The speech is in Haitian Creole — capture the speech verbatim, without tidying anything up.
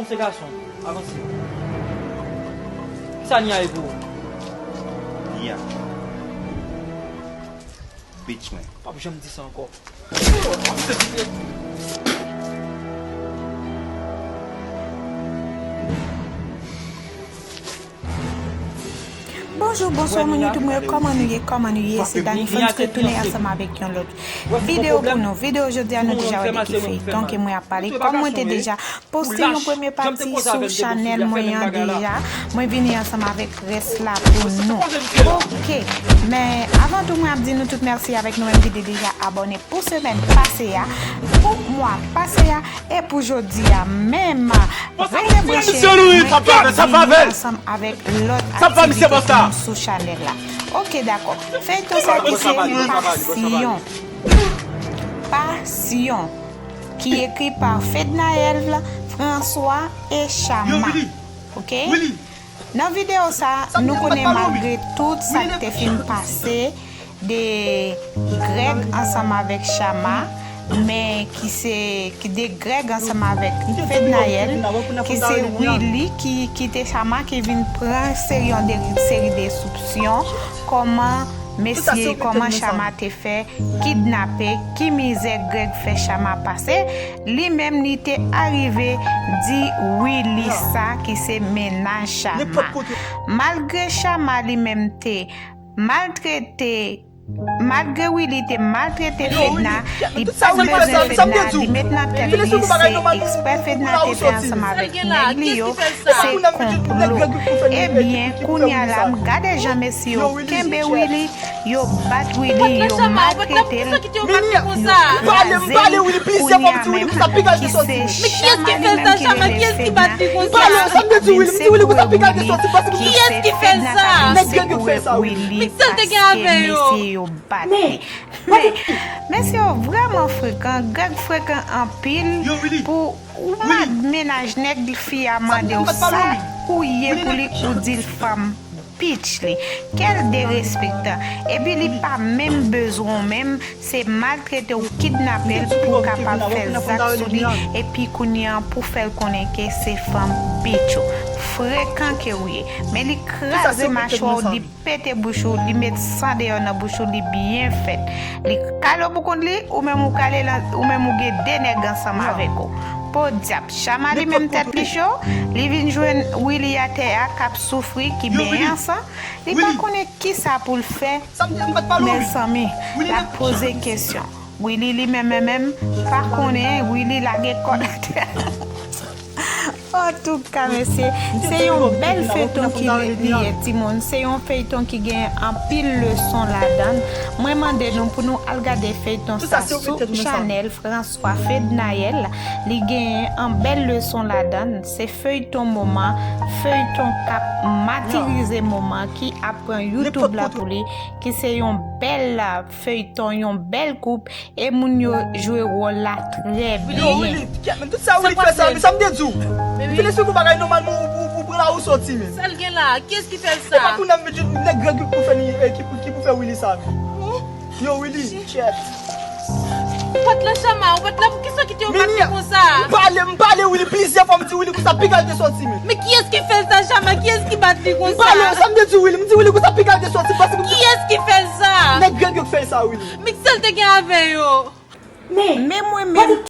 Se gason, avanse. Kisa Nia ye pou ou? Nia. Bitch mwen. P ap janm di sa ankò. Bonjou, bonswa moun YouTube mwen, kòman nou ye, kòman nou ye? Se Dany Fans retounen ansanm avèk yon lòt videyo pou nou. Videyo jodi a nou deja wè de ki feyton ke mwen ap pale. Kòm mwen te deja poste yon premye pati sou chanèl mwen an deja, mwen vini ansanm avèk rès la pou nou. Oke, men avan tou mwen ap di nou tout mèsi avèk nou menm ki te deja abòne pou semèn pase a, pou mwa pase a, e pou jodi a menm. Rete branche, mwen vini ansanm avèk lòt aktivite pou nou sou chanèl la. Oke, dakò. Feyton sa ki se Pasyon. Pasyon, ki ekri pa Fednaelle François e Chama. Oke? Nan videyo sa, nou konnen malgre tout sa k te fin pase de Greg ansanm avèk Chama, men ki se ki de Greg ansanm avèk Fednaelle, ki se Willy ki kite Chama, ki vin pran seri yon de, seri de soupsyon kòman mesye, kòman Chama te fè kidnape, ki mizè Greg fè Chama pase, li menm li te arive di Willy sa ki se mennaj Chama. Malgre Chama li menm te maltrete, malgre Willy te maltrete Fedna, li pa t bezwen Fedna, li met nan tèt li se ekspè Fedna te fè ansanm avèk nèg li yo, se konplo. Ebyen, kounye a la, m gade jan mesye yo kenbe Willy, yo bat Willy, yo maltrete l, yo kraze l. Kounye a menm, ki se Chama li menm ki rele Fedna, ki al vin sekouye Willy, ki se Fedna k al vin sekouye Willy paske mesye yo bat li. Men, mesye yo vrèman frekan, Greg frekan anpil pou ou mad mennaj nèg fi a mande w sa ou ye pou li, ou di l fanm bitch li. Kèl derespektan. Epi li pa menm bezwen w menm, se maltrete w, kidnape l pou w kapab fè zak sou li, epi kounye a pou fè l konnen ke se fanm bitch ou. Frekan ke w ye. Men li kraze machwa w, li pete bouch ou, li met san deyò nan bouch ou, li byen fèt. Li kale w pou kont li, ou menm ou kale l, ou menm ou gen de nèg ansanm avèk ou. Podyab, Chama li menm tèt li cho, li vin jwenn Willy atè a k ap soufri, ki benyen an san, li pa konnen kisa pou l fè. Mezanmi, l ap poze kesyon. Willy li menm menm pa konnen, Willy lage kò l atè. Antouka mesye, se yon bèl feyton ki li ye timoun, se yon feyton ki gen anpil leson ladan l. Mwen mande nou pou nou al gade feyton sa sou chanèl François Fednaelle, li gen an bèl leson ladan l. Se feyton moman, feyton k ap matirize moman, ki ap pran YouTube la pou li, ki se yon bèl feyton, yon bèl koup, e moun yo jwe wòl la trè byen. Yo, Willy, men tout sa Willy fè sa, men sa m te di w. M fin eksplike w bagay nòmalman, ou, ou, ou pran lari w soti, men. Sa l gen la? Kiyès ki fè l sa? E pa kounye a m vin jwenn nèg Greg ki pou fè li, ki pou, ki pou fè Willy sa, men. Yo, Willy, kyèt. Ou pa t la Chama, ou pa t la, poukisa w kite yo bat li konsa? M pale, m pale Willy, plizyè fwa m di Willy konsa, piga l te soti, men. Men kiyès ki fè l sa, Chama? Kiyès ki bat li konsa? M pale, sa m te di Willy, m di Willy konsa, piga l te soti, paske m te. Kiyès ki fè l sa? Nèg Greg yo k fè l sa, Willy. Men kisa l te gen avè yo? Men, men mwen menm,